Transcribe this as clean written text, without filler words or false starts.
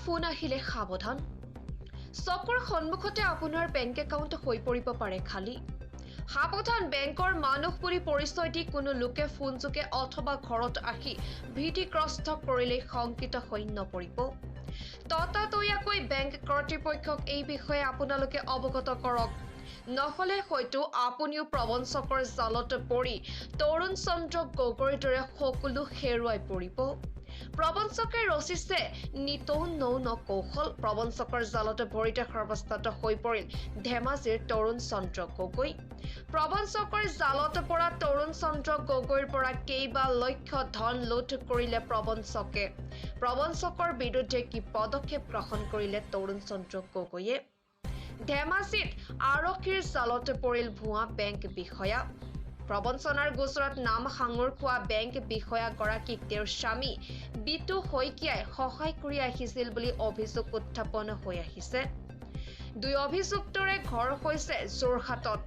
Phone আহিলে সাৱধান। চকুৰ সন্মুখতে আপোনাৰ বেংক একাউণ্ট হৈ পৰিব পাৰে খালী। সাৱধান, বেংকৰ মানুহ বুলি পৰিচয় দি কোনো লোকে ফোনযোগে অথবা ঘৰত আহি ভীতিগ্ৰস্ত কৰিলে শংকিত হৈ নপৰিব। ততাতৈয়াকৈ বেংক কৰ্তৃপক্ষক এই বিষয়ে আপোনালোকে অৱগত কৰক, নহ'লে হয়তো আপুনিও প্ৰবঞ্চকৰ জালত পৰি তৰুণ চন্দ্ৰ গগৈৰ দৰে সকলো হেৰুৱাই পৰিব। প্ৰবঞ্চকে ৰচিছে নিতৌ ন ন কৌশল। প্ৰবঞ্চকৰ জালত ভৰিতে সৰ্বস্বান্ত হৈ পৰিল ধেমাজিৰ তৰুণ চন্দ্ৰ গগৈ। প্ৰবঞ্চকৰ জালত পৰা তৰুণ চন্দ্ৰ গগৈৰ পৰা কেইবা লক্ষ ধন লুট কৰিলে প্ৰবঞ্চকে। প্ৰবঞ্চকৰ বিৰুদ্ধে কি পদক্ষেপ গ্ৰহণ কৰিলে তৰুণ চন্দ্ৰ গগৈয়ে? ধেমাজিত আৰক্ষীৰ জালত পৰিল ভুৱা বেংক বিষয়া। প্ৰবঞ্চনাৰ গোচৰত নাম সাঙুৰ খোৱা বেংক বিষয়াগৰাকীক তেওঁৰ স্বামী বিতু শইকীয়াই সহায় কৰি আহিছিল বুলি অভিযোগ উত্থাপন হৈ আহিছে। দুই অভিযুক্তৰে ঘৰ হৈছে যোৰহাটত।